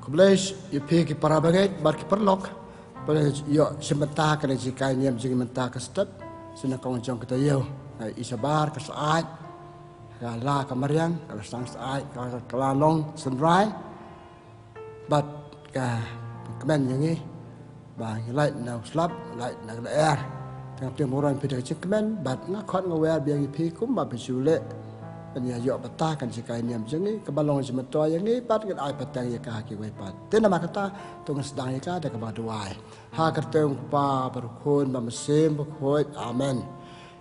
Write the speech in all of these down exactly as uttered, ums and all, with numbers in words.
Khublei ïa phi ki para bangeit bad ki paralok. Phi ïoh shim bynta kane ka jinghikai niam jong ngi mynta ka step. Sha nyngkong jong ka taïew, nga ïohi shabar ka syaid, ka la ka mariang, ka la sdang syaid, ka la long synrai. Bad ka pynkmen ïa ngi ba ngi lait na u slap, lait na ka lyer. Te nga pdiang burom ïa phi da ka jingkmen bad nga khot nga wer biang ïa phi kumba phi shu leh ban ïa ïoh bynta kane ka jinghikai niam jong ngi, kaba long jingmyntoi ïa ngi bad ngin ai pateng ïa ka ha kiwei pat. Te namar kata to ngin sdang ïa ka da kaba duwai. Ha ka kyrteng u Kpa bad u Khun bad u Mynsiem Bakhuid. Amen.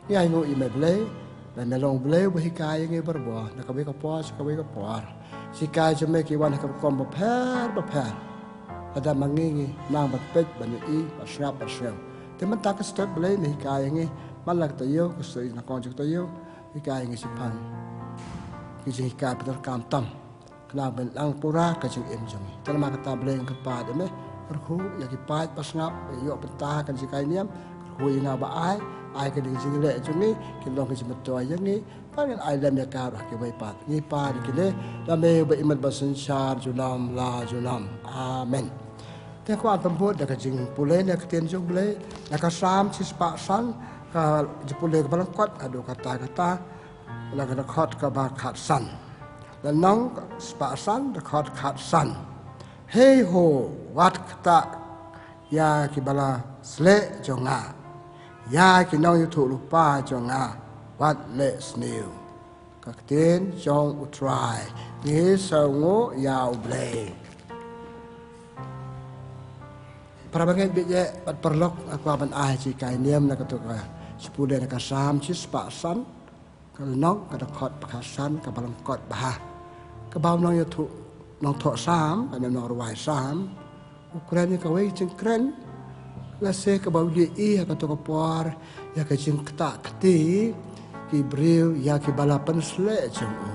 Ngi ainguh ïa me Blei, ba me long Blei uba hikai ïa ngi barabor na kawei ka por sha kawei ka por. Ki jinghikai jong me ki wan ha ki rukom bapher bapher. Lada ma ngi ngi nang ban peit, ban ïohi, ban sngap, ban sngap. Te mynta ka step Blei me hikai ïa ngi man la ka taïew, ka sdang na kong jong ka taïew, hikai ïa ngi shaphang ki jinghikai ba donkam tam. Khnang ban nang pura ka jingim jong ngi. Te namar kata Blei nga kyrpad ïa me, kyrkhu ïa ki paid ba sngap, ba ïoh bynta kane ka jinghikai niam, kyrkhu ïa nga ba ai, ai kane ka jingleh jong ngi kan long ka jingmyntoi ïa ngi, ba ngin ai lem ïa ka ha kiwei pat. Ngi pan ïa kine na me uba im bad synshar junom la junom. Amen. Te kwah ban bud da ka jingpule na ka ktien jong Blei na ka Salm shispah san, ka jingpule kaba lyngkot haduh katta katta, na ka dkhot kaba khatsan. Lynnong shispah san, dkhot khatsan. Hei ho, wat ktah ïa kiba la sleh jong nga, ïa ki nongïathuhlypa jong nga wat leh sniew. Ka ktien jong U Trai. Ngi sngewnguh ïa U Blei. Para bangeit bad paralok, nga kwah ban ai ka jinghikai niam na kato ka jingpule na ka Salm shispah san, ka lynnong, ka dkhot ba khatsan, kaba lyngkot bha. Kaba u nongïathuh, nongthoh Salm, ka nongrwai Salm, u kren ïa kawei ka jingkren, lehse kaba u ïohi ha kato ka por ïa ka jingktah kti ki briew ïa kiba la pynsleh jong u.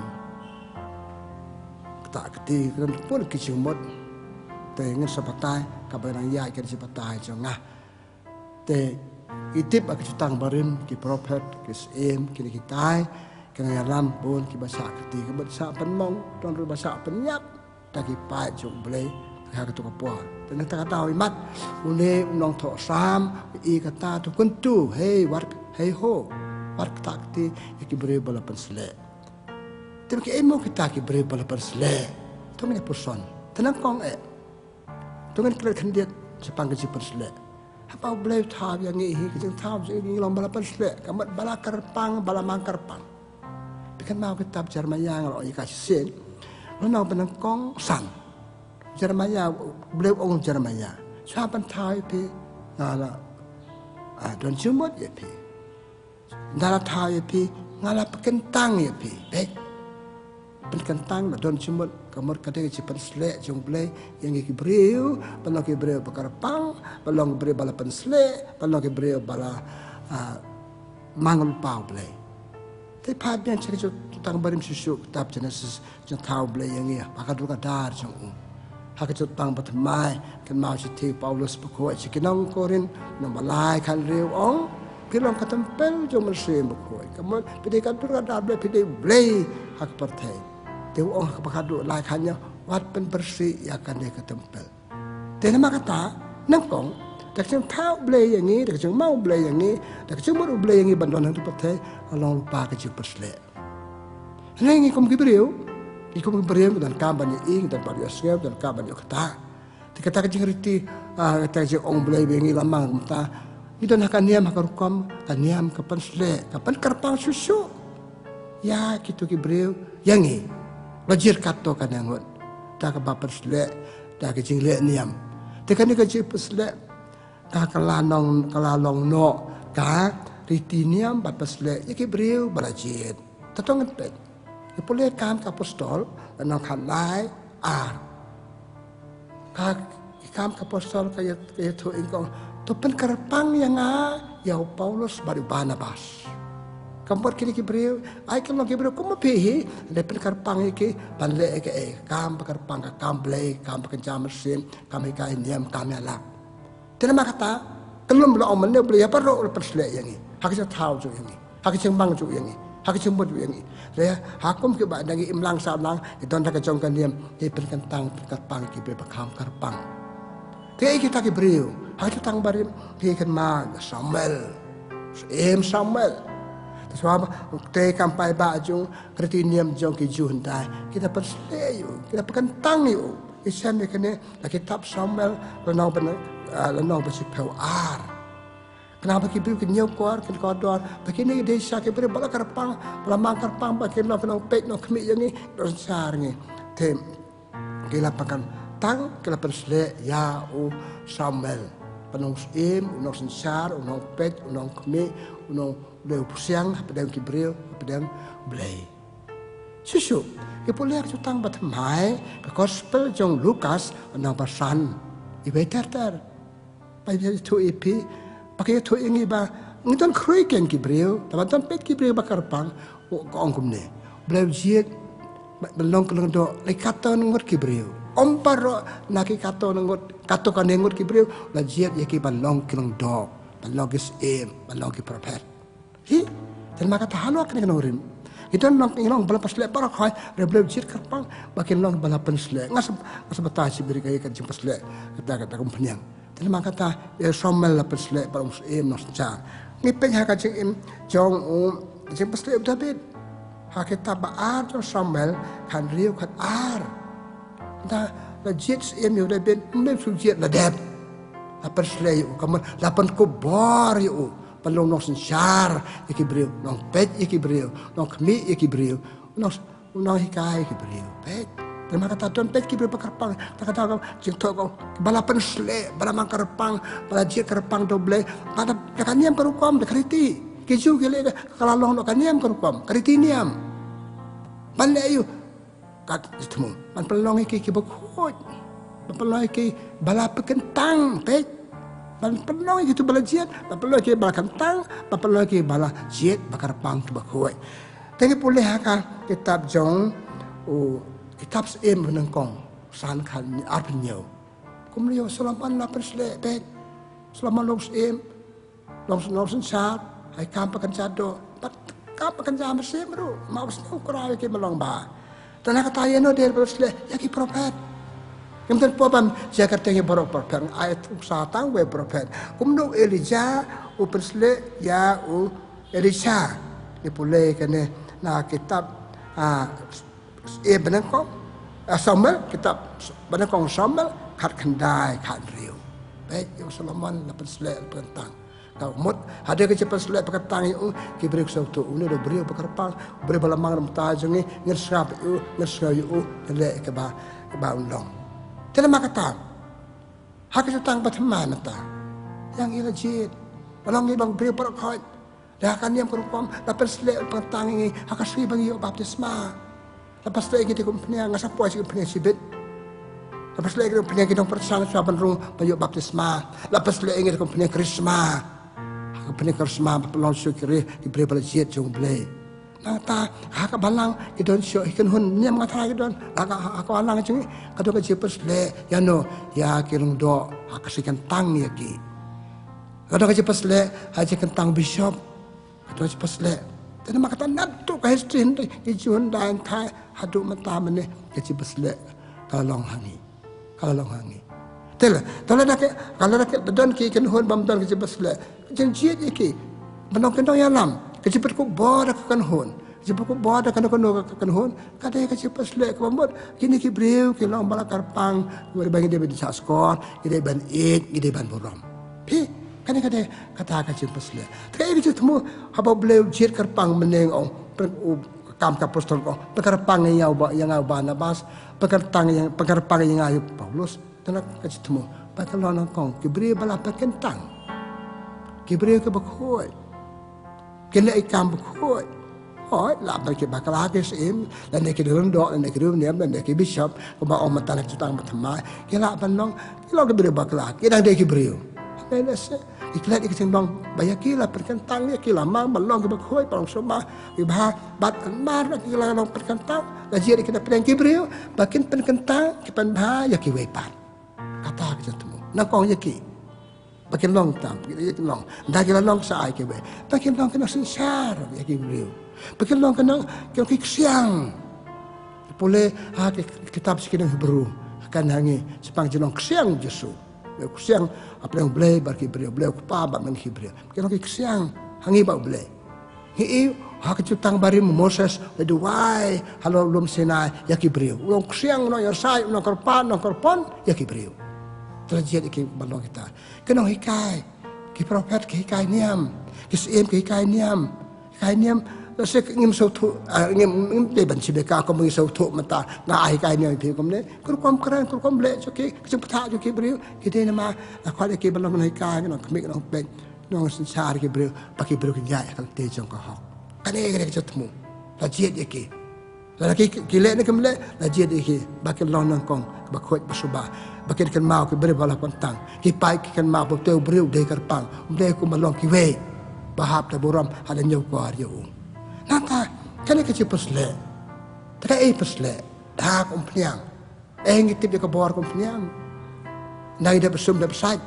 Ktah kti, kren pun ki jingmut. Te ngin sa batai, kaba nang ïaid ka jingbatai jong nga. Te ngi tip ha ki jutang barim, ki prophet, ki syiem, kine kitai ki nongïalam bun kiba shah kti, kiba shah pynmong, don ruh ba shah pynïap da ki paid jong U Blei ha kato ka por. Te nangta ka daw imat une u nongthoh Salm u ïohi kata, to kyntu, hei wat, hei ho, wat ktah kti ïa ki briew ba la pynsleh. Te kiei mo kita ki briew ba la pynsleh? To ngin ïa puson. Te nyngkong eh, to ngin klet khyndiat shaphang ka jingpynsleh. Haba U Blei u thaw ïa ngi hi, ka jingthaw jong ngi long ba la pynsleh, ka mut ba la kyrpang, ba la mang kyrpang. Phi kynmaw kitab Jeremaïah, nga la ong ïa ka shisien, lynnong ba nyngkong san. Jeremaïah, U Blei u ong Jeremaïah, shuwa ban thaw ïa phi nga la, ah, don jingmut ïa phi. Ynda la thaw ïa phi nga la pynkyntang ïa phi. Beit. Pynkyntang, la don jingmut, ka mut ka dei ka jingpynsleh jong U Blei ïa ngi ki briew, ban long ki briew ba kyrpang, ban long ki briew ba la pynsleh, ban long ki briew ba la, ah, mang lypa U Blei. Te phai biang sha ka jutang barim shuh shuh, kitab Jenesis, jingthaw U Blei ïa ngi ha ka dur ka dar jong u. Ha ka jutang ba thymmai, kynmaw shithi u Paulus bakhuid sha ki nong Korinth, lynnong ba lai, khathynriew, u ong, phi long ka templ jong U Mynsiem Bakhuid. Ka mut phi dei ka dur ka dar Blei, phi dei U Blei ha ka pyrthei. Te u ong ha kaba khatduh, lai, khathynñiew, wat pynpyrshah ïa kane ka templ. Te namar kata, nyngkong, da ka jingthaw U Blei ïa ngi, da ka jingmang U Blei ïa ngi, da ka jingmut U Blei ïa ngi ban don ha kane ka pyrthei, ka long lypa ka jingpynsleh. Hynrei ngi kum ki briew, ngi kum ki briew, ngi donkam ban ïohi, ngi donkam ban ïohsngew, ngi donkam ban ïoh kata. Te kata ka jingriti, ah, kata ka jingong Blei ba ngi la mang kumta, ngi don ha ka niam, ha ka rukom, ka niam ka pynsleh, ka pynkyrpang shuh shuh ïa kito ki briew, ïa ngi. La jied katto katne ngut da kaba pynsleh da ka jingleh niam. Te kane ka jingpynsleh ka, ka la nong, ka la long noh ka riti niam bad pynsleh ïa ki briew ba la jied. Te to ngin peit. Ngi pule Kam ki Apostol, lynnong khatlai, ar. Ka, Kam ki Apostol ka ïa, ka ïathuh ïa ngi, ka ong, to pynkyrpang ïa nga, ïa u Paulus bad u Barnabas. Ka mut kine ki briew, ai kin long ki briew kum ma phi hi, leh pynkyrpang ïa ki ban leh ïa kaei, kam ba kyrpang, ka kam Blei, kam ba kynja mynsiem, kam hikai niam, kam ïalap. Te namar kata, ka lum ba la ong mynne U Blei ïa baroh u la pynsleh ïa ngi ha ka jingthaw jong u ïa ngi, ha ka jingmang jong u ïa ngi, Ka jingmut ïa ngi. Re ha kum ki ba dang imlang sahlang, i don da ka jong ka niam, i pynkyntang, pynkyrpang ki briew ba kham kyrpang. Te i kita ki briew, ha kita tang barim, ki kynmaw ïa Samuel. Im Samuel. Te shuwa ba, te kam paidbah jong, ka riti niam jong ki Jiw hyndai. Kita pynsleh ïa u, kita pynkyntang ïa u. I shem ïa kane, la kitab Samuel, lynnong ba, ah, lynnong ba shiphew ar. Khnang ba ki briew kin ñiew kor, kin kordor, ba kine ki dei shisha ki briew ba la kyrpang, ba la mang kyrpang, ba kin long, kin long peit, long khmih ïa ngi, long synshar ngi. Te, ki la pynkyntang, ki la pynsleh ïa u Samuel. Ba u nongsyiem, u nongsynshar, u nongpeit, u nongkhmih, u nongdei u pyrshang, hapdeng ki briew, hapdeng U Blei. Shuh shuh, ngi pule ha ka jutang ba thymmai, ka gospel jong Lukas, lynnong ba san, iwei ter ter. Ba ïathuh ïa phi, ba ka ïathuh ïa ngi ba, ngi don khrui kein ki briew, te ba don peit ki briew ba kyrpang, u, ka ong kumne. U Blei u jied, ba, ban long ki lyngdoh, la ki katto ngut ki briew. Ym baroh na ki katto ngut, katto katne ngut ki briew, la jied ïa ki ban long ki lyngdoh, ban long ki syiem, ban long ki prophet. Hi, te namar kata halor kane ka nongrim. Ngi don long, ngi long ba la pynsleh baroh khoit, hynrei U Blei u jied kyrpang, ba kin long ba la pynsleh. Nga sngewbha, nga sngewbha batai shibit ïa ka jingpynsleh, kata, kata kum pynïang. Te namar kata, ïa u Samuel la pynsleh, bad u nongsynshar. Ngi peit ha ka jingim jong u, jingpynsleh u David. Ha kitab ba ar jong u Samuel, khathynriew khatar. Da, la jied syiem ïa u David, ym dei shu jied la dep. La pynsleh ïa u, ka mut, la pynkup bor ïa u. Ban long nongsynshar ïa ki briew, nongpeit ïa ki briew, nongkhmih ïa ki briew, nong, nonghikai ïa ki briew. Peit. Te namar kata don peit ki briew ba kyrpang, te kata ka jingthoh ka, ba la pynsleh, ba la mang kyrpang, ba la jied kyrpang da U Blei, kata, da ka niam ka rukom, da ka riti. Ki Jiw ki leh ka, ka la long noh ka niam ka rukom, ka riti niam. Ban leh aïu, kat jingthmu. Ban pynlong ïa ki, ki bakhuid. Ban pynlong ïa ki ba la pynkyntang, peit. Ban pynlong ïa ki tu ba la jied, ban pynlong ïa ki ba la kyntang, ban pynlong ïa ki ba la jied, ba kyrpang ki bakhuid. Te ngi pule ha ka kitab jong u, kitab Syiem Banyngkong, san khat arphew hynñiew. Kumno ïa u Solomon la pynsleh, peit. Solomon long syiem, long, long synshar, ha i kam ba kynja doh, bad kam ba kynja mynsiem ruh, ma u sngewkhraw ïa ki ba long bha. Te na kata ïano de pynsleh, ïa ki prophet. Ngim don por ban jia kyrteng ïa baroh prophet, ai u sa tang wei prophet. Kumno u Elijah, u pynsleh, ïa u Elisha. Ngi pule kane, na kitab, ah, Syiem Banyngkong, ah, Samuel, kitab Banyngkong Samuel, khatkhyndai, khathynriew. Peit, ïa u Solomon la pynsleh, la pynkyntang. Ka mut, hadien ka jingpynsleh pynkyntang ïa u, ki briew ki sngewthuh, une u dei u briew ba kyrpang, u briew ba la mang na ka bynta jong ngi, ngin sngap ïa u, ngin sngew ïa u, ngin leh ïa kaba, kaba un long. Te namar kata, ha ka jutang ba thymmai mynta, ïa ngi la jied, ba long ngi long briew baroh khoit, da ka niam ka rukom, la pynsleh pynkyntang ïa ngi, ha ka sngi ba ngi ïoh baptisma. La pynsleh ïa ngi da ka umphniang, nga sa poi sha ka umphniang shibit. La pynsleh ïa ngi da ka umphniang ki nongpyrshang shuwa ban rung ban ïoh baptisma. La pynsleh ïa ngi da ka umphniang krisma. Ha ka umphniang krisma ba pynlong shuh ki briew, ki briew ba la jied jong U Blei. Nangta, ha ka balang, ki don shuh, ki kynhun, niam nga tharai ki don. Ha ka, ha ka balang jong ngi, ka don ka jingpynsleh, ïano, ïa ki lyngdoh, ha ka jingkyntang ïa ki. Ka don ka jingpynsleh, ha ka jingkyntang bishop. Ka don ka jingpynsleh. Te namar kata naduh ka history hynrei, ki Jiw hyndai haduh mynta mynne, ka jingpynsleh ka la long ha ngi. Ka la long ha ngi. Te la, te la da ka, ka la da ka, don ki kynhun bym don ka jingpynsleh. Ka jingjied ïa ki. Ban long ki nongïalam. Ka jingpynkup bor da ka kynhun. Ka jingpynkup bor da kano kano ka kynhun. Ka dei ka jingpynsleh kaba mut. Kine ki briew ki long ba la kyrpang. Ba ngi dei ban shahshkor, ngi dei ban ïeit, ngi dei ban burom. Phi, kane ka dei kata ka jingpynsleh. Te ka jingthmu, haba U Blei u jied kyrpang mynne ong, pyn-, u, Kam ki Apostol ong, pynkyrpang ïa nga u Ba-, ïa nga u Barnabas, pynkyrpang ïa, pynkyrpang ïa nga u Paulus, te na ka jingthmu, ba ka long nyngkong, ki briew ba la pynkyntang. Ki briew ki bakhuid. Ki leh ïa ki kam bakhuid. Hooid, lah ban ki bakla ki syiem, lane ki lyngdoh, lane ki riewniam, lane ki bishop, kumba ong mynta na ka jutang ba thymmai, ki lah ban long, ki long ki briew bakla, ki dang dei ki briew. Hynrei lehse, ki klet ïa ka jinglong, ba ïa ki la pynkyntang, ïa ki la mang, ba long ki bakhuid, ba long sumar, ki bha, bad namar ki la long pynkyntang, la jied ïa ki na pdeng ki briew, ba kin pynkyntang, ki pynbha, ïa kiwei pat. Kata ka jingthmu. Nyngkong ïa ki. Ba kin long tam, ba kin long. Da ki la long sa ai ki wei. Ba kin long ki nongsynshar ïa ki briew. Ba kin long ki nong, ki nong ki ksiang. Pule ha ki kitab sha ki nong Hebru. Kan ha ngi shaphang jinglong ksiang Jisu. Ksiang ha pdeng U Blei bad ki briew, Blei U Kpa bad man ki briew. Ki long ki ksiang ha ngi bad U Blei. Ngi ïohi ha ka Jutang Barim Moses la duwai halor lum Sinai ïa ki briew. U nongksiang, u nongïasaid, u nongkyrpad, u nongkyrpon ïa ki briew. Te la jied ïa ki ban long kita ki nonghikai, ki prophet ki hikai niam, ki syiem ki hikai niam. Hikai niam, lehse ngim sngewthuh, ah, ngim, ngim dei ban shim ïa ka kum ngi sngewthuh mynta nga ai hikai niam ïa phi kumne. Ka rukom kren, ka rukom leh jong ki, ka jingpyrta jong ki briew, ki dei namar la khot ïa ki ban long nonghikai, nongkhmih, nongpeit, nongsynshar ki briew, ba ki briew kin ïaid ha ka lynti jong ka hok. Kane ka dei ka jingthmu. La jied ïa ki. Lada ki, ki leh ne kim leh, la jied ïa ki ba kin long nyngkong ba khuid ba suba. Ba kin kynmaw ki briew ba la pyntang. Ki paid ki kynmaw ba utei u briew u dei kyrpang, um dei kumba long kiwei ba hap da burom ha da ñiewkor ïa u. Nangta kane ka jingpynshlur. Te kaei pynsleh? Da ka umphniang. Eh, ngi tip ïa ka bor ka umphniang. Nang ïa da ba sum da ba sait,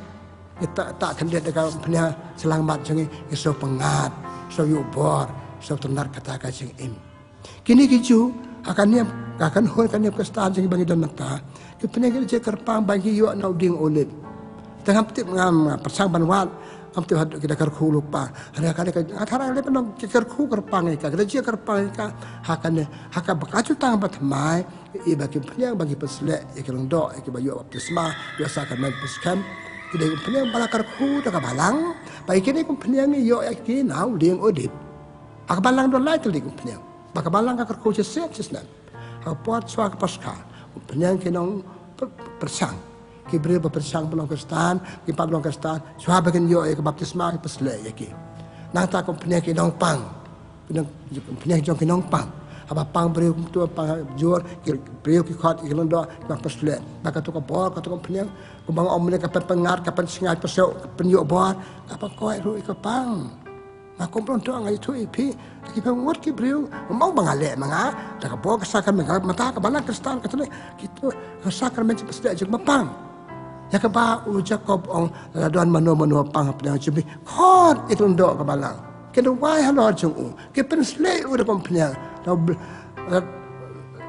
ïa ta, ta khyndiat da ka umphniang sha langmat jong ngi, ïa shu pyngngad, shu ïoh bor, shu tynnad kata ka jingim. Kine ki Jiw ha ka niam, ka kynhun ka niam Khristan jong ngi ba ngi don mynta, ki umphniang ki la jied kyrpang ba ngi ïoh na u dieng olib. Te ngam tip, ngam, ngam pyrshang ban wad, ngam tip haduh ki da kyrkhu lypa. Hynrei ka dei ka, nga tharai ka dei ban long ki kyrkhu kyrpang ïa ka, ki la jied kyrpang ïa ka ha kane, ha kaba ka Jutang Bathymmai. Ïa ba ki umphniang ba ngi pynsleh ïa ki lyngdoh, ïa kiba ïoh baptisma, ïoh sakramen pynskhem, ki dei ki umphniang ba la kyrkhu da ka balang. Ba ïa kine ki umphniang ngi ïoh ïa ki na u dieng olib. Ha ka balang don lai tylli ki umphniang. Ba ka balang ka kyrkhu shisien shisnem. Ha ka por shuwa ka Paskha, umphniang ki nong py-, pyrshang. Ki briew ba pyrshang ban long Khristan, ki pat long Khristan, shuwa ba kin ïoh ïa ka baptisma, ki pynsleh ïa ki. Nangta ka umphniang ki nongpang. Ki nong, umphniang jong ki nongpang. Haba pang briew kumto, pang jur, ki briew ki khot ïa ki lyngdoh, ki ban pynsleh. Ba kato ka bor, kato ka umphniang, kumba nga ong mynne, ka pynpyngngad, ka pynsngaid pyrshah, ka pynïoh bor, ka pynkoit ruh ïa ka pang. Nga kum Blei to nga ïathuh ïa phi, da ki pynmut ki briew, ngam ong ba nga leh ma nga, da ka bor ka sakramen, ka mynta ka balang Khristan ka tynrai, kito ka sakramen jingpynsleh jong ba pang. Ïa kaba u Jakob u ong, la don mano mano ba pang hapdeng jong phi, khot ïa ki lyngdoh ka balang. Kin duwai halor jong u, kin pynsleh u da ka umphniang. Da u,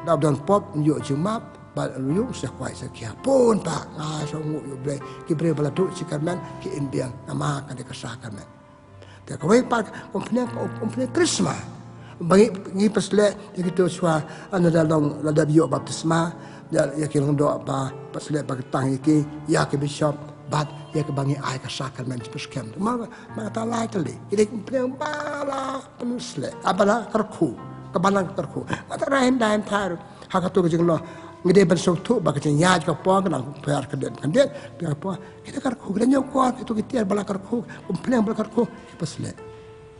da u don pop, ïoh jingmap, bad u ïoh sa kwai sa khia. Pun pat, nga sngewnguh ïa U Blei, ki briew ba la duh sakramen ki im biang namar ka dei ka sakramen. Te kawei pat ka umphniang, ka umphniang Krismas. Ba ngi, ngi pynsleh ïa kito shuwa, ah, lada long, lada ïoh baptisma, ïa, ïa ki lyngdoh ba pynsleh ba kyntang ïa ki, ïa ki bishop, bad ïa kiba ngi ai ka sakramen jingpynskhem. Ma, ma kata lai tylli. Ki dei ki umphniang ba la pynsleh, ah, ba la kyrkhu, ka balang ka kyrkhu. Nga tharai hynda hynda ha kato ka jinglong ngi dei ban sngewthuh ba ka jingïaid ka por ka dang pher khyndiat khyndiat, pher ka por. Kita ka kyrkhu, kita ñiewkor, kito ki tiar ba la kyrkhu, umphniang ba la kyrkhu, ki pynsleh.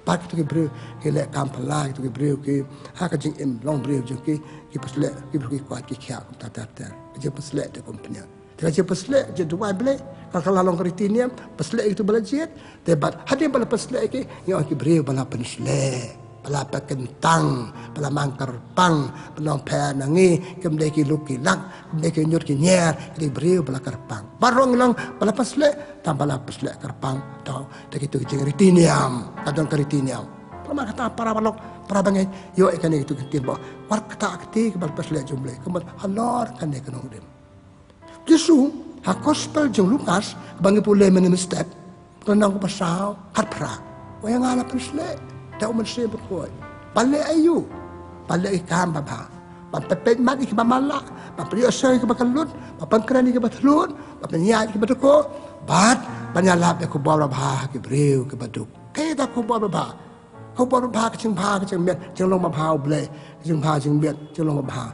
Bad kito ki briew ki leh kam phylla, kito ki briew ki, ha ka jingim long briew jong ki, ki pynsleh, ki briew ki kwah ki khiah kumta ter ter. Ka jingpynsleh te ka umphniang. Te ka jingpynsleh, jingduwai Blei, ka la long ka riti niam, pynsleh ïa kito ba la jied, te bad hadien ba la pynsleh ïa ki, ngi ong ki briew ba la pynsleh. Ba la pynkyntang, ba la mang kyrpang, ba la pher na ngi, kim dei ki luk ki lak, kim dei ki ñiut ki ñier, ki dei briew ba la kyrpang. Baroh ngi long ba la pynsleh, tang ba la pynsleh kyrpang, to, te kito ki jingriti niam, ka don ka riti niam. Namar kata para balok, para bangeit, ïoh ïa kane kito ki ktien ba, wat kata ka kti kaba la pynsleh jong U Blei, ka mut halor kane ka nongrim. Jisu, ha gospel jong u Lukas, ba ngi pule mynne mynstep, lynnong kaba saw, khatphra. U ong ïa nga la pynsleh da U Mynsiem Bakhuid. Ban leh aïu? Ban leh ki kam babha. Ban pynpeit mat ïa kiba matlah, ban pynïohsngew ïa kiba kyllut, ban pynkren ïa kiba thlut, ban pynïaid ïa kiba dukho, bad ban ïalap ïa ka khubor babha ha ki briew kiba duk. Kaei kata ka khubor babha? Ka khubor babha, ka jingbha, ka jingmiat, jinglong babha U Blei, ka jingbha, jingmiat, jinglong babha.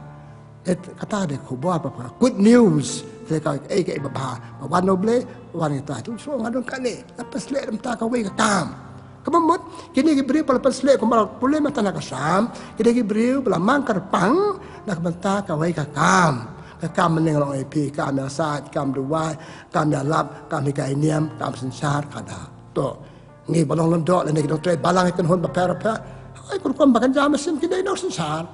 Eh, kata dei ka khubor babha, good news. Te kaei kaei babha ba wan na U Blei, wan na kita. Te u Jisu u ong nga don kane, la pynsleh na ka bynta kawei ka kam. Kaba mut, kine ki briew ba la pynsleh kumba la pule mynta na ka Salm, kine ki briew ba la mang kyrpang na ka bynta kawei ka kam. Ka kam mynne nga la ong ïa phi, kam ïasaid, kam duwai, kam ïalap, kam hikai niam, kam synshar, ka da. To. Ngi ba long lyngdoh lane ki nongtrei balang, ki kynhun bapher bapher. Hooid, ka rukom ba kynja mynsiem ki dei nongsynshar.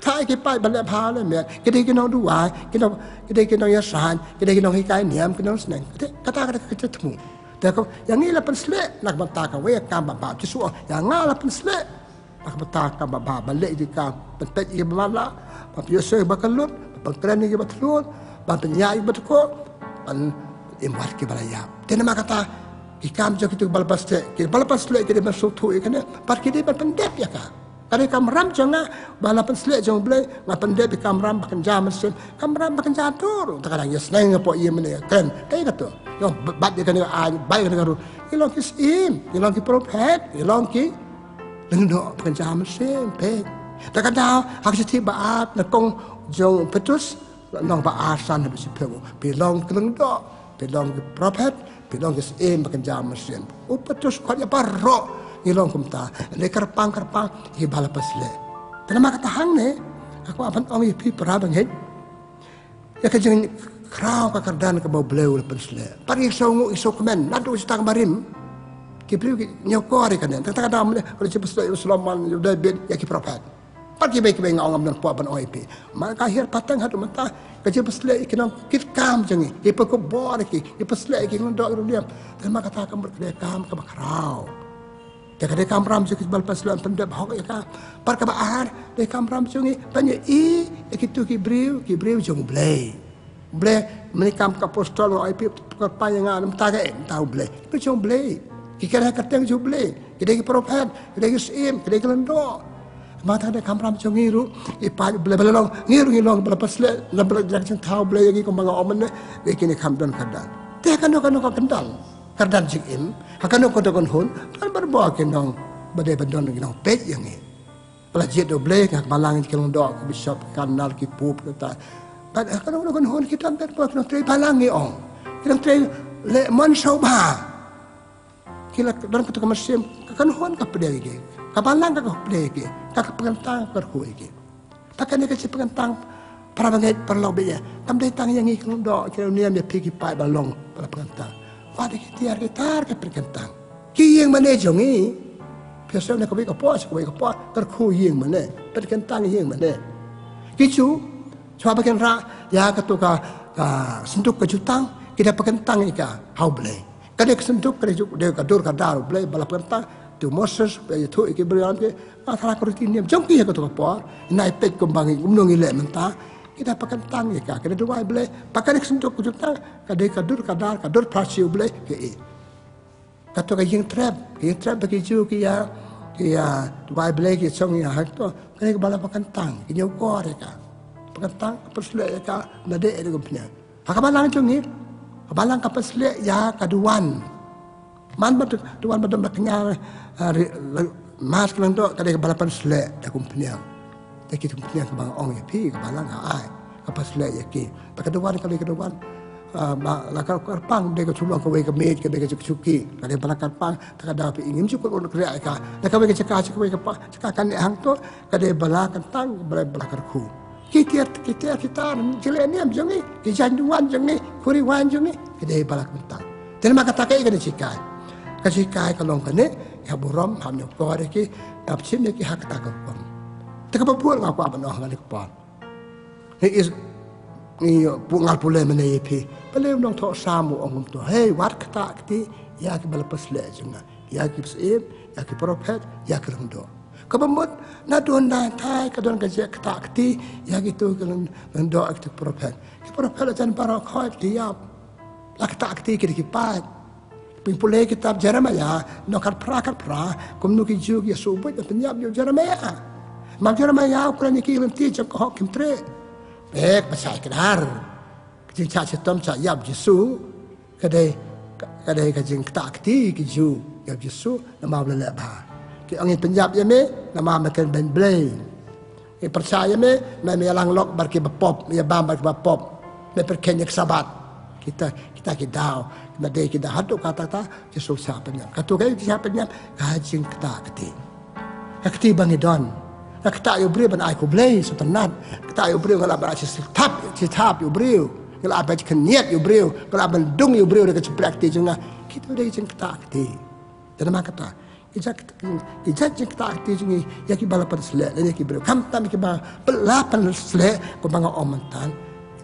Kata ki paid ba leh bha leh miat, ki dei ki nongduwai, ki nong, ki dei ki nongïasaid, ki dei ki nonghikai niam, ki nongsneng. Kata, kata, kata ka jingthmu. Te ka, ïa ngi la pynsleh na ka bynta kawei ka kam ba bha. Jisu ong, ïa nga la pynsleh na ka bynta ka kam ba bha, ban leh ïa ki kam, ban peit ïa ki ba matlah, ban pynïohsngew ïa ki ba kyllut, ban kren ïa ki ba thylliej, ban pynïaid ïa ki ba tyrkhong, ban im wat ïa ki ba la ïap. Te namar kata, ki kam jong kito kiba la pynsleh, kiba la pynsleh ki dei ban sngewthuh ïa kane, bad ki dei ban pyndep ïa ka. Ka dei ka kamram jong nga, ba la pynsleh jong U Blei, nga pyndep ïa ka kamram ba kynja mynsiem, kamram ba kynja dur. Te ka dang ïa sneng hapoh ïing mane, kren, kaei kata? Ïa, bat ïa kane ka aiñ, bat ïa kane ka dur. Ngi long ki syiem, ngi long ki prophet, ngi long ki lyngdoh ba kynja mynsiem, peit. Te ka daw, ha ka shithi ba ar, nyngkong jong u Petrus, lynnong ba ar, san haduh shiphew. Phi long ki lyngdoh, phi long ki prophet, phi long ki syiem ba kynja mynsiem. U Petrus khot ïa baroh ngi long kumta. Lei kyrpang kyrpang ïa kiba la pynsleh. Te namar kata hangne, nga kwah ban ong ïa phi para bangeit, ïa ka jingkhraw ka kyrdan kaba U Blei u la pynsleh. Bad ngi sngewnguh, ngi sngewkmen, naduh shi tang barim. Ki briew ki ñiewkor ïa kane. Te kata ka daw mynne, ka la jingpynsleh ïa u Solomon, ïa u David, ïa ki prophet. Bad kiwei kiwei, nga ong ngam don por ban ong ïa phi. Ma ka hiar pateng haduh mynta, ka jingpynsleh ïa ki nongkitkam jong ngi, ki pynkhubor ïa ki, ki pynsleh ïa ki lyngdoh ki ruh niam. Te namar kata ka mut ka dei ka kam kaba khraw. Te ka dei ka kamram jong kiba la pynsleh, pyndep hok ïa ka. Bad kaba ar, dei ka kamram jong ngi ban ïohi ïa kito ki briew, ki briew jong U Blei. U Blei, mynne kam ka apostol nga ong ïa phi, kyrpang ïa nga, mynta kaei, mynta U Blei. Ki jong U Blei. Ki kren ha ka kyrteng jong U Blei. Ki dei ki prophet, ki dei ki syiem, ki dei ki lyngdoh. Mynta ka dei ka kamram jong ngi ruh, ïa phi, U Blei ba la long, ngi ruh ngi long ba la pynsleh, la ba la jia ka jingthaw U Blei ïa ngi kumba nga ong mynne, ïa kine kam don kyrdan. Te ha kano kano ka kyrdan, kyrdan jingim, ha kano kano ka kynhun, don baroh ki nong, ba dei ban don ki nongpeit ïa ngi. Ba la jied da U Blei, ka balang, ki lyngdoh, ki bishop, ki kardinal, ki pope, kita. Bad ha kano kano ka kynhun ki don baroh ki nongtrei balang ngi ong. Ki nongtrei lehmon sngewbha. Ki la don kata ka mynsiem, ka kynhun ka pdiang ïa ki. Ka balang ka pdiang ïa ki. Ka, ka pynkyntang ka kyrkhu ïa ki. Bad kane ka jingpynkyntang, para bangeit paralok ba ïeit, kam dei tang ïa ngi ki lyngdoh, ki nongniam, ïa phi ki paid ba long, ba la pynkyntang. Wat ïa ki tiar ki tar ki pynkyntang. Ki ïing mane jong ngi. Phi sngew na kawei ka por sha kawei ka por, kyrkhu ïing mane, pynkyntang ïing mane. Ki Jiw, shuwa ba kin rah ïa kato ka, ka synduk ka jutang, ki da pynkyntang ïa ka ha U Blei. Ka dei ka synduk, ka dei ju-, dei ka dur ka dar U Blei ba la pynkyntang. Te u Moses ba ïathuh ïa ki briew, ong ki, nga tharai ka ruti niam jong ki ha kato ka por, nai peit kumba ngi, kumno ngi leh mynta. Ki da pynkyntang ïa ka, ki da duwai Blei. Bad ka dei ka synduk ka jutang, ka dei ka dur ka dar, ka dur pharshi U Blei, kaei. Kato ka ïing trep, ka ïing trep ba ki Jiw ki ïa, ki ïa duwai Blei, ki shong ïa ha kato, ka dei kaba la pynkyntang, ki ñiewkor ïa ka. Pynkyntang, pynsleh ïa ka, na dei ïa ka umphniang. Ha ka balang jong ngi, ka balang ka pynsleh ïa ka duwan. Man ba duwan ba don ba kñia, ah, ri-, la-, mas ka lyngdoh, ka dei kaba la pynsleh da ka umphniang. Da ki umphniang kaba nga ong ïa phi, ka balang ka ai, ka pynsleh ïa ki. Bad ka duwan ka dei ka duwan, ah, ba la kyrpang, dei ka shu long kawei ka miej, ka dei ka shuki, ka dei ba la kyrpang, te ka daw phi ngim shu kut un kren ïa ka. Da kawei ka jaka sha kawei ka pa, jaka kane hangto, ka dei ba la kyntang, ba la, ba la kyrkhu. Ki tiar, ki tiar, ki tar, ki leh niam jong ngi, ki jaiñ duwan jong ngi, khuri waiñ jong ngi, ki dei ba la kyntang. Te namar kata kaei ka dei ka jinghikai. Ka jinghikai ka long kane, ïa burom, hap ñiewkor ïa ki, hap shim ïa ki ha kata ka rukom. Te kaba bud nga kwah ban ong ha kane ka por. Hi is, ngi, pu-, nga la pule mynne ïa phi. Balei u nongthoh Salm u ong kumto. Hei, wat ktah kti ïa kiba la pynsleh jong nga. Ïa ki syiem, ïa ki prophet, ïa ki lyngdoh. Kaba mut, naduh nangtai ka don ka jingktah kti ïa kito ki lyng-, lyngdoh, ïa kito ki prophet. Ki prophet la jan baroh khoit ki ïap. La ktah kti ki da ki paid. Phin pule kitab Jeremiah, lynnong khatphra, khatphra, kumno ki Jiw ki ïasuh buit ban pynïap ïa u Jeremiah. Ma u Jeremiah u kren ïa ki lynti jong ka hok, kim treh. Bad ba shah kdar. Ka jingshah shitom shah ïap Jisu, ka dei, ka, ka dei ka jingktah kti ki Jiw ïa u Jisu, namar u la leh bha. Ki ong ngin pynïap ïa me, namar me kren beiñ Blei. Ngi pyrshah ïa me, me, me ïalang lok bad kiba pop, me ïabam bad kiba pop. Me pyrkheiñ ïa ka Sabbath. Kita, kita ki daw, na dei ki daw haduh katta katta, ki sngewsih pynïap. Kato ka jingpynïap, ka jingktah kti. Ka kti ba ngi don. Ka ktah ïa u briew ban ai khublei, sngewtynnat. Ktah ïa u briew nga lah ban ai shi thap, shi thap ïa u briew. Nga lah ban khynñiat ïa u briew, nga lah ban dung ïa u briew da ka jingpynïap kti jong nga. Kito dei ka jingktah kti. Te namar kata, ki jait, ki jait jingktah kti jong ngi ïa kiba la pynsleh, lane ïa ki briew. Khamtam ïa kiba la pynsleh, kumba nga ong mynta.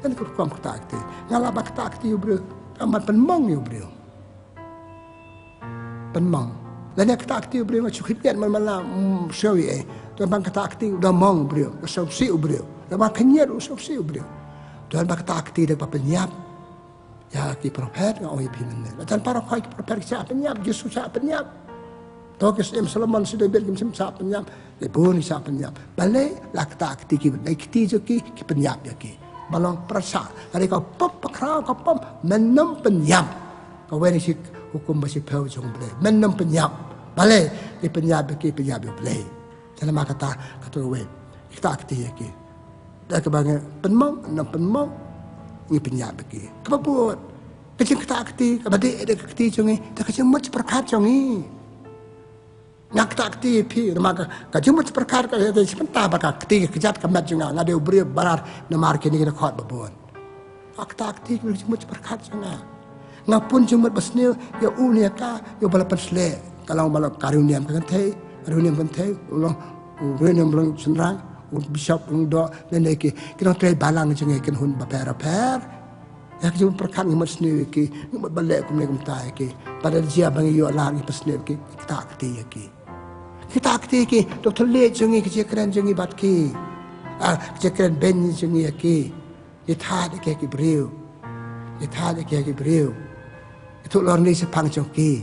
Kane ka rukom ktah kti. Nga lah ban ktah kti ïa u briew, khamtam ban pynmong ïa u briew. Pynmong. Lane kata ka kti u briew nga shu khyndiat man man la, mm, shu ïa. Don ba kata ka kti u da mong u briew, u sngewsih u briew. Don ba khyndiat u sngewsih u briew. Don ba kata ka kti da ba pynïap. Ïa ki prophet nga ong ïa phi mynne. La jan para khoi ki prophet ki shah pynïap, Jisu shah pynïap. To ki Syiem Solomon, Syiem David kim shym shah pynïap. Ki bun ki shah pynïap. Balei la kata ka kti ki, la kti jong ki, ki pynïap ïa ki. Ba long pyrshah. Ka dei ka pop, pa khraw ka pop, men ym pynïap. Kawei na shi hukum ba shiphew jong U Blei. Men ym pynïap. Balei, ki pynïap ïa ki, pynïap ïa U Blei. Te namar kata, kata kawei. Kita kti ïa ki. Da kaba ngi pynmong, nang pynmong, ngi pynïap ïa ki. Kaba bud. Ka jingkta kti, kaba dei, dei ka kti jong ngi, da ka jingmut pyrkhat jong ngi. Nga kta kti ïa phi, namar ka, ka jingmut pyrkhat ka dei shi bynta ba ka kti ka kjat ka met jong nga, nga dei u briew barar namar kine ki dkhot ba bun. Nga kta kti ka jingmut pyrkhat jong nga. Nga pun jingmut basniew ïa u ne ïa ka, ïa u ba la pynsleh, ka long ba la ka riewniam ka kynthei, riewniam kynthei, u long, u riewniam u long shynrang, u bishop u long doh, ne ne ki, ki nongtrei balang jong ngi ki hun bapher bapher. Ïa ka jingmut pyrkhat ngi mut sniew ïa ki, ngi mut ban leh kumne kumta ïa ki. Bad da jia ba ngi ïoh lad ngi pynsniew ïa ki, kita kti ïa ki. Kita kti ïa ki, dok thylliej jong ngi, ka jingkren jong ngi bad ki. Ah, ka jingkren beiñ jong ngi ïa ki. Ngi thad ïa ki ha ki briew. Ngi thad ïa ki ha ki briew. Ngi tuh lorni shaphang jong ki.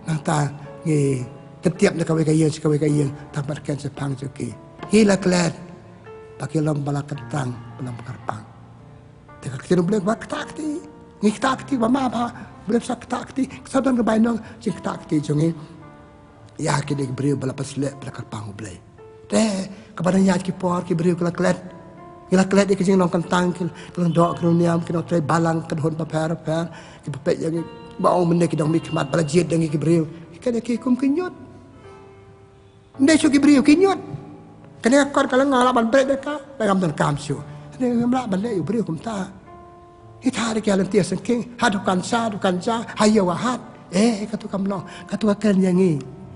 Nangta ngi kynthiap na kawei ka ïing sha kawei ka ïing, tang ban kren shaphang jong ki. Ngi la klet. Ba ki long ba la kyntang, ba long ba kyrpang. Te ka ktien U Blei ba kta kti. Ngi kta kti ba ma ba, Blei ba sa kta kti, sa don ka bainong jingkta kti jong ngi. Ïa kine ki briew ba la pynsleh, ba la kyrpang U Blei. Te kaba dang ïaid ki por ki briew ki la klet. Ki la klet ïa ki jinglong kyntang, ki, ki long doh, ki long niam, ki nongtrei balang, ki hun bapher bapher, ki pynpeit ïa ngi ba ong mynne ki dang mih khmat ba la jied da ngi ki briew. Ki kane ki kum ki ñiut. Ym dei shuh ki briew ki ñiut. Kane ka kot ka la nga lah ban bret da ka, la ngam donkam shuh. Kane ngam lah ban leh ïa u briew kumta. Ngi thad ïa ki ha lynti ha syngkien, ha dukan sha, dukan ja, ha ïew ha hat. Eh, katu kam long, katu ka kren ïa ngi.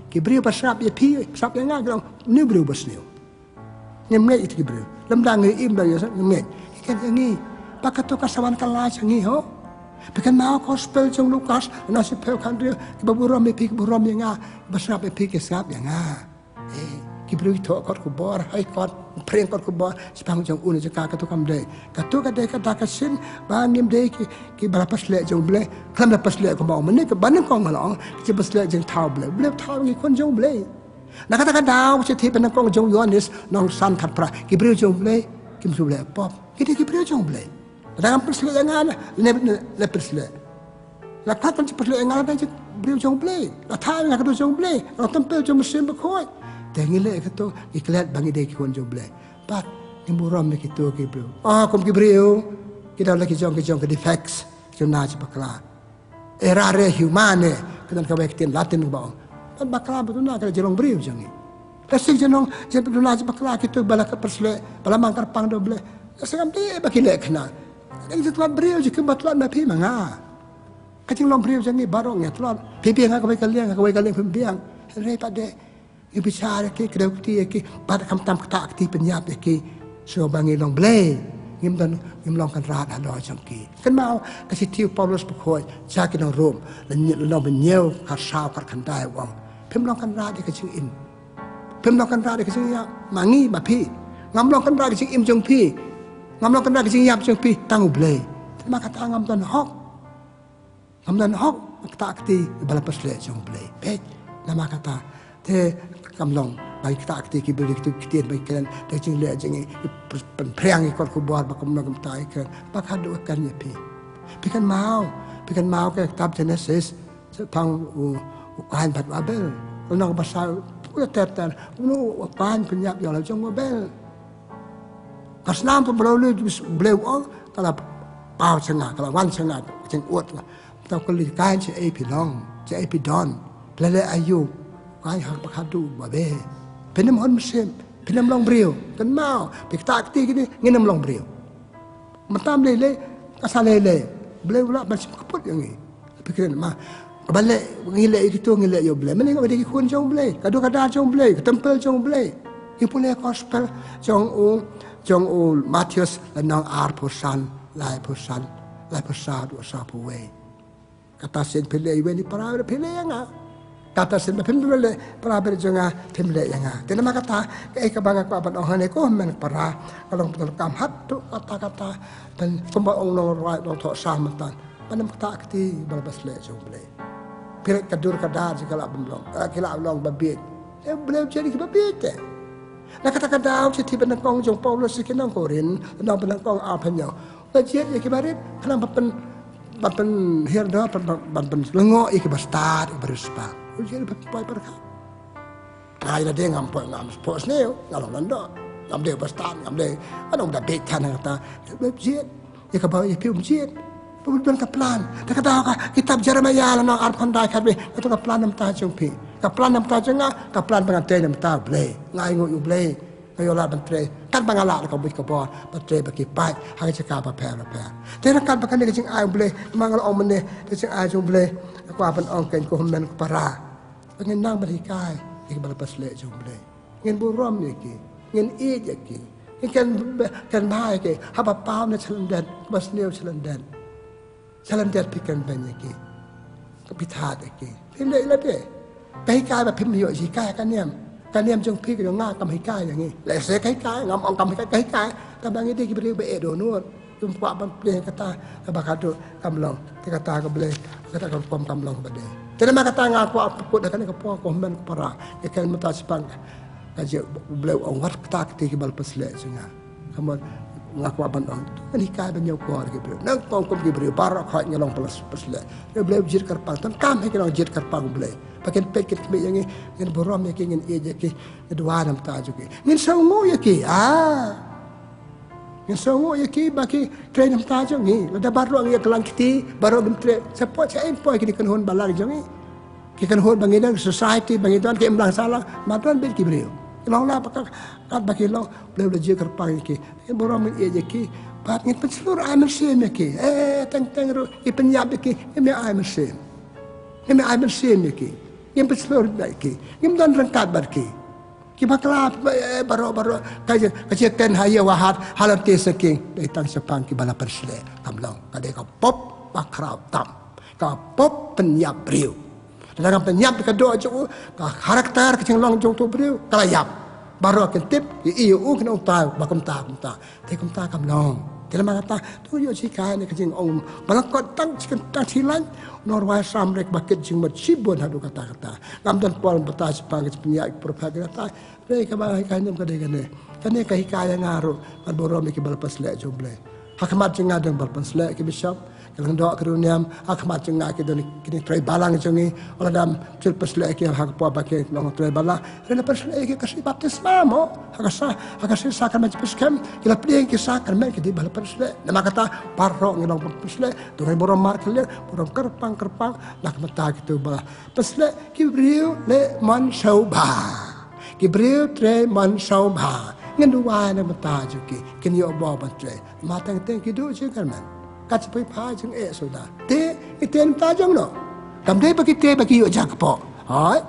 Ki briew ba sngap ïa phi, sngap ïa nga, ki long, une u briew ba sniew. Ngim ngeit ïa ki briew. Lymda ngi im da ïa ngim ngeit. Ki kren ïa ngi. Ba katu ka sa wan ka lait sha ngi ho. Phi kynmaw gospel jong Lukas, na shiphew khathynriew, kiba burom ïa phi, ki burom ïa nga, ba sngap ïa phi, ki sngap ïa nga. Eh, ki briew ki thoh kot khubor, hai kot, pyrshang kot khubor, shaphang jong u ne jong ka, katu kam dei. Katu ka dei ka da ka shin, ba ngim dei ki, ki ba la pynsleh jong U Blei, khlem la pynsleh kumba ong mynne, kaba nyngkong nga la ong, ki jingpynsleh jong thaw Blei, Blei thaw ngi khun jong U Blei. Na kata ka daw, ka shithi ba nyngkong jong u Ïoannis, lynnong san khatphra, ki briew jong U Blei, kim shu leh pop, ki dei ki briew jong U Blei. Lada ngam pynsleh ïa nga, ne, ne, ne pynsleh. La khlad kan jingpynsleh ïa nga, lada jingbriew jong U Blei. La thaw ïa nga ka dei jong U Blei. La templ jong u Mynsiem Bakhuid. Te ngi leh katu, ngi klet ba ngi dei ki khun jong U Blei. Bad ngi burom ïa kitu ki briew. Ah, kum ki briew. Ki dei la ki jong, ki jong ki defects. Ki jong na jingpakla. Errare humanae, ka don kawei ka ktien Latin kaba ong. Bad bakla ba duna ka jinglong briew jong ngi. Ka sing jinglong, jin duna jin bakla kitu ba la ka pyrsleh, ba la mang kyrpang da U Blei. Ka sing am dei ba ki leh khnang. Ka jingtlot briew jong ki ba tlot ma phi ma nga. Ka jinglong briew jong ngi baroh ngi tlot. Phi biang ha kawei ka liang, ha kawei ka liang phi biang. Hynrei pat de Ngi bishar ïa ki, kdew kti ïa ki, bad khamtam kata kti pynïap ïa ki. Shuh ba ngi long Blei, ngim don, ngim long kynrad halor jong ki. Kynmaw ka shithi u Paulus bakhuid sha ki nong Rom, lynnong ba hynñiew, khatsaw, khatkhyndai u ong. Phim long kynrad ïa ka jingim. Phim long kynrad ïa ka jingïap ma ngi ma phi. Ngam long kynrad ïa ka jingim jong phi. Ngam long kynrad ïa ka jingïap jong phi, tang U Blei. Te namar kata ngam don hok. Ngam don hok, kata kti ba la pynsleh jong U Blei. Peit, namar kata, te kam long, ba kata kti ki briew ki ktien ba ki kren, te jingleh jong ngi, pynphriang ïa ki kot khubor ba kumno kumta ki kren, ba ka dei ka kren ïa phi. Phi kynmaw, phi kynmaw ka kitab Genesis, shaphang u, u Kain bad u Abel. Lynnong ba saw, u ter ter, u, u Kain pynïap ïa la jong u Abel. Ka snam pynblei, Blei u ong, ka la paw sha nga, ka la wan sha nga, ka jingud nga. Te u kylli Kain, shaei phi long, shaei phi don, phi la leh aïu? Kain ha ba khadduh ba be. Phin ym hun mynsiem, phin ym long briew. Kynmaw, phi kata kti kine, ngin ym long briew. Mynta lei lei, ka sa lei lei. Blei u lah ban shim kput ïa ngi. Phi kren ma, kaba leh, ngi leh ïa kitu, ngi leh ïa U Blei. Mynne nga ba dei ki khun jong U Blei, ka dur ka dar jong U Blei, ka templ jong U Blei. Ngi pule gospel jong u, jong u Mathaios lynnong arphew san, laiphew san, laiphew saw, saw phew wei. Kata sien phi leh ïa wen i para, phi leh ïa nga. Kata sien ba phim leh para bad jong nga, phim leh ïa nga. Te namar kata, kaei kaba nga kwah ban ong hangne ko hynmen para, ka long pyndonkam haduh katta katta. Te kumba ong u nongrwai, nongthoh psalm mynta, ban ym ktah kti bad la pasleh jong U Blei. Phi leh ka dur ka dar jong ki la bym long, eh, ki la long ba bieit. Eh, U Blei u jied ïa ki ba bieit te. Na kata ka daw, shithi ba nyngkong jong u Paulus sha ki nong Korinth, lynnong ba nyngkong, arphew hynñiew. U la jied ïa ki barit khnang ban pyn, ban pynhiar doh, ban, ban, ban pynlyngngoh ïa ki bastad, ïa ki bariewspah. U la jied ban pynpoi pyrkhat. Nga ïa lade ngam poi, ngam poi sniew, nga long lyngdoh. Ngam dei bastad, ngam dei. Nga long da bieit than, kata. U la jied. Ïa kaba ïa phi um jied. Phi don ka plan. Te ka daw ka kitab Jeremiah lynnong arphew khyndai khatwei. Kato ka plan na bynta jong phi. Ka plan na bynta jong nga, ka plan ba ngan trei na bynta U Blei. Nga ainguh ïa U Blei. Nga ïoh lad ban trei. Katba nga lah da ka buit ka bor, ban trei bad ki paid ha ki jaka bapher bapher. Te na katba kane ka jingai U Blei, ma nga la ong mynne, ka jingai jong U Blei. Nga kwah ban ong kein ko hynmen ko para, ba ngin nang ban hikai ïa kiba la pasleh jong U Blei. Ngin burom ïa ki, ngin ïeit ïa ki, ngin kren, kren bha ïa ki, haba paw ne sha lyndet, ba sniew sha lyndet. Sha lyndet phi kren beiñ ïa ki, phi thad ïa ki. Phi leh ïa lade. Ka hikai ba phim ïoh hikai ka niam. Ka niam jong phi ka jong nga kam hikai ïa ngi. Lehse ka hikai, ngam ong kam hikai, ka hikai. Tangba ngi dei ki briew ba eh dohnud. Kim kwah ban plie kata, kaba khadduh kam long. Te kata ka Blei, kata ka rukom kam long ba dei. Te namar kata nga kwah pynkut ha kane ka por ko hynmen ko para. Ïa kane mynta shaphang ka jingïa U Blei, u ong wat ktah kti kiba la pasleh jong nga. Ka mut nga kwah ban ong, to ngin hikai ban ñiewkor ki briew. Nyngkong kum ki briew baroh khoit ngi long pasleh. U Blei u jied kyrpang, to ngin kam ha ki nongjied kyrpang U Blei. Ba kin peit kin khmih ïa ngi, ngin burom ïa ki, ngin ïeit ïa ki, ngin duwai na bynta jong ki. Ngin sngewnguh ïa ki. Ah. Ngin sngewnguh ïa ki ba ki trei na bynta jong ngi. Lada baroh ngi ïa klang kti, baroh ngim trei. Shapoh sha ïing poi kine ki kynhun balang jong ngi. Ki kynhun ba ngi don, society ba ngi don, ki imlang sahlang, ma don beit ki briew. Ki long la ba ka, katba ki long, U Blei u la jied kyrpang ïa ki. Ngin burom ngin ïeit ïa ki. Bad ngin pynshlur ai mynsiem ïa ki. Eh, teng teng ruh, ki pynïap ïa ki, ngim ïa ai mynsiem. Ngim ïa ai mynsiem ïa ki. Ngim pynshlur ïa ki. Ngim don ryngkat bad ki. Ki bakla, eh, baroh, baroh. Ka jingkren ha ïew ha hat, ha lynti sakieng. Dei tang shaphang kiba la pynsleh. Kam long. Ka dei ka pop ba khraw tam. Ka pop pynïap briew. Lada ngam pynïap ka doh jong u, ka character, ka jinglong jong uto u briew ka la ïap. Baroh kin tip, ïa u kin ong tai, ba kumta kumta. Te kumta kam long. Te namar kata, to ïoh hikai ne ka jingong ba la kot tang shi kyntang shi lain. U nongrwai psalm ruh ba kit jingmut shibun haduh katta katta. Ngam don por ban batai shaphang ka jingpynïap, ki prophet, ki la tai. Hynrei kaba hikai nim ka dei kane. Kane ka hikai ïa nga ruh ban burom ïa kiba la pynsleh jong U Blei. Ha khmat jong nga don ba la pynsleh ki bishop, ki lyngdoh, ki riewniam. Ha khmat jong nga ki don kine trei balang jong ngi. Lada ym ju pynsleh ki ha ka por ba ki long trei balang, hynrei la pynsleh ki ha ka sngi baptisma mo, ha ka sa, ha ka sngi sakramen jingpynskhem, ki la pdiang ki sakramen, ki dei ba la pynsleh. Namar kata baroh ngi long ba pynsleh. To ngin burom markhylliang, burom kyrpang kyrpang na ka bynta kito ba la pynsleh. Ki briew leh mon sngewbha. Ki briew trei mon sngewbha. Ngin duwai na ka bynta jong ki, kin ïoh bor ban trei. Namar teng teng ki duh jingkyrmen. Kat shiphew phai jingeh suda. Te ngi tei na ka bynta jong no? Kam dei ba ki tei ba ki ïoh jakpoh. Hooid.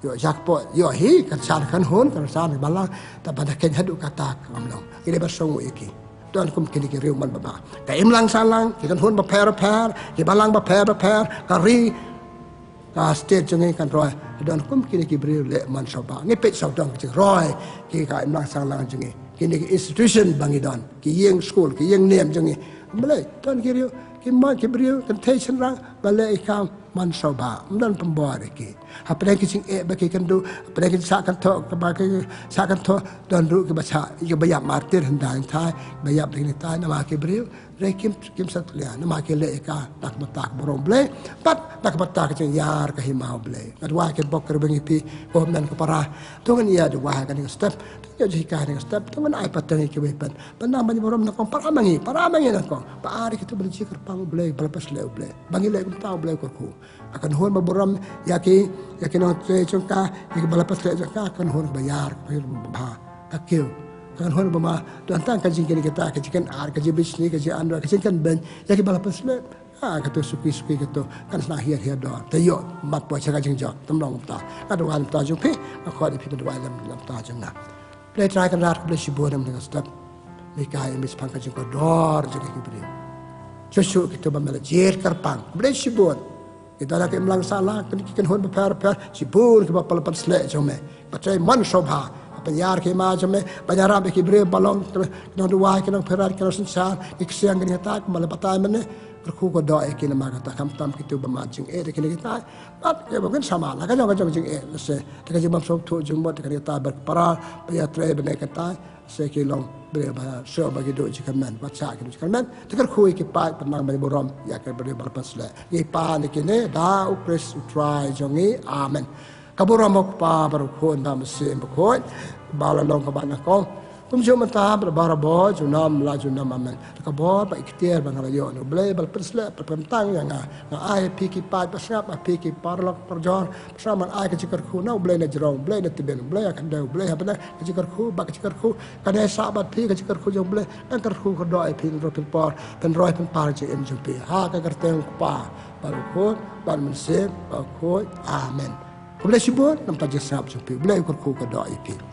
Ïoh jakpoh, ïoh hi, kan san kynhun, kan san balang, tangba da khein haduh katta kam long. Ngi dei ban sngewnguh ïa ki. Don kum kine ki riew mon babha. Ka imlang sahlang, ki kynhun bapher bapher, ki balang bapher bapher, ka ri, ka state jong ngi kan roi. Don kum kine ki briew leh mon sngewbha. Ngi peit sawdong ka jingroi ki ka imlang sahlang jong ngi. Kine ki institution ba ngi don, ki ïing skul, ki ïing niam jong ngi. Balei, don ki riew, ki mon, ki briew, kynthei shynrang ba leh ïa ka mon sngewbha. Ym don pynbor ïa ki. Hapdeng ki jingeh ba ki kynduh, hapdeng ki jingshah kynthoh, kaba ki shah kynthoh, don ruh kiba shah, kiba ïap martir hyndai hynthai, ba ïap da kine tai, namar ki briew, hynrei kim, kim satia, namar ki leh ïa ka na ka bynta ka burom Blei, bad na ka bynta ka jingïar ka hima U Blei. Nga duwai ki bok ki rwai ïa phi, ko hynmen ko para. To ngin ïa duwai ha kane ka step, to ngin ïa jinghikai ha kane ka step, to ngin ai pateng ïa kiwei pat. Ba nang ban ïa burom nyngkong, para ma ngi, para ma ngi nyngkong. Ba ar ïa kito ba la jied kyrpang U Blei, ba la pynsleh U Blei. Ba ngi leh kumta U Blei u kyrkhu. Ka kynhun ba burom ïa ki, ïa ki nongtrei jong ka, ïa kiba la pynsleh jong ka, ka kynhun ba ïar, ka kynhun ba bha. Ka kiew. Ka kynhun ba ma, don tang ka jingkynnoh kita, ka jingkynnoh ar, ka jingbishni, ka jinganwar, ka jingkynnoh beiñ ïa kiba la pynsleh. Ah, kato suki suki kato, kan sa hiar hiar dor. Te ïoh mat poi sha ka jingjop, tang long kumta. Nga duwai na ka bynta jong phi, nga khot ïa phi ban duwai lem na ka bynta jong nga. Blei Trai Kynrad, khublei shibun ïa me na ka step. Me ka ai me shaphang ka jingkordor jong ki briew. Shuh shuh kito ba me la jied kyrpang. Khublei shibun. Kita da ki imlang sala, ki kynhun bapher bapher, shibun kiba pala pynshlur jong me. Ba trei man shobha, ba pynïar ki ma jong me, ba ïarap ïa ki briew ba long, ki nongduwai, ki nongpyrshah, ki nongsynshar, ki ksiang ki nongïatai, kumba la batai mynne, kyrkhu ka doh ïa ki namar kata khamtam kito ba mad jingeh, ïa ki nongïatai. Bad ki ba kin sama, la ka jong ka jong jingeh, lehse, te ka jingbym sngewthuh jingmut, te ka nongïatai bad para, ba ïatrei bad nongïatai. Lehse ki long briew ba shu ba ki duh jingkyrmen, ba sha ki duh jingkyrmen. Te kyrkhu ïa ki paid, pynlang ba burom ïa ki briew ba la pynshlur. Ngi pan ïa kine da U Khrist U Trai jong ngi. Amen. Ka burom U Kpa bad U Khun bad U Mynsiem Bakhuid, ba la long kaba nyngkong, kumjuh mynta bad barabor, junom la junom. Amen. Te ka bor bad ikhtiar ba nga la ïoh na U Blei ba la pynshlur, ba la pyntang ïa nga, nga ai ïa phi ki paid ba sngap, ïa phi ki paralok parajor, sngap, nga ai ka jingkyrkhu na U Blei na jrong, U Blei na tbian, U Blei ha khyndew, U Blei ha bneng, ka jingkyrkhu, ba ka jingkyrkhu kane sah bad phi, ka jingkyrkhu jong U Blei, ngan kyrkhu kyrdoh ïa phi hynriew pynpor, pynroi pynpar jingim jong phi. Ha ka kyrteng U Kpa bad U Khun bad U Mynsiem Bakhuid. Amen. Khublei shibun namar ka jingsngap jong phi. U Blei u kyrkhu kyrdoh ïa phi.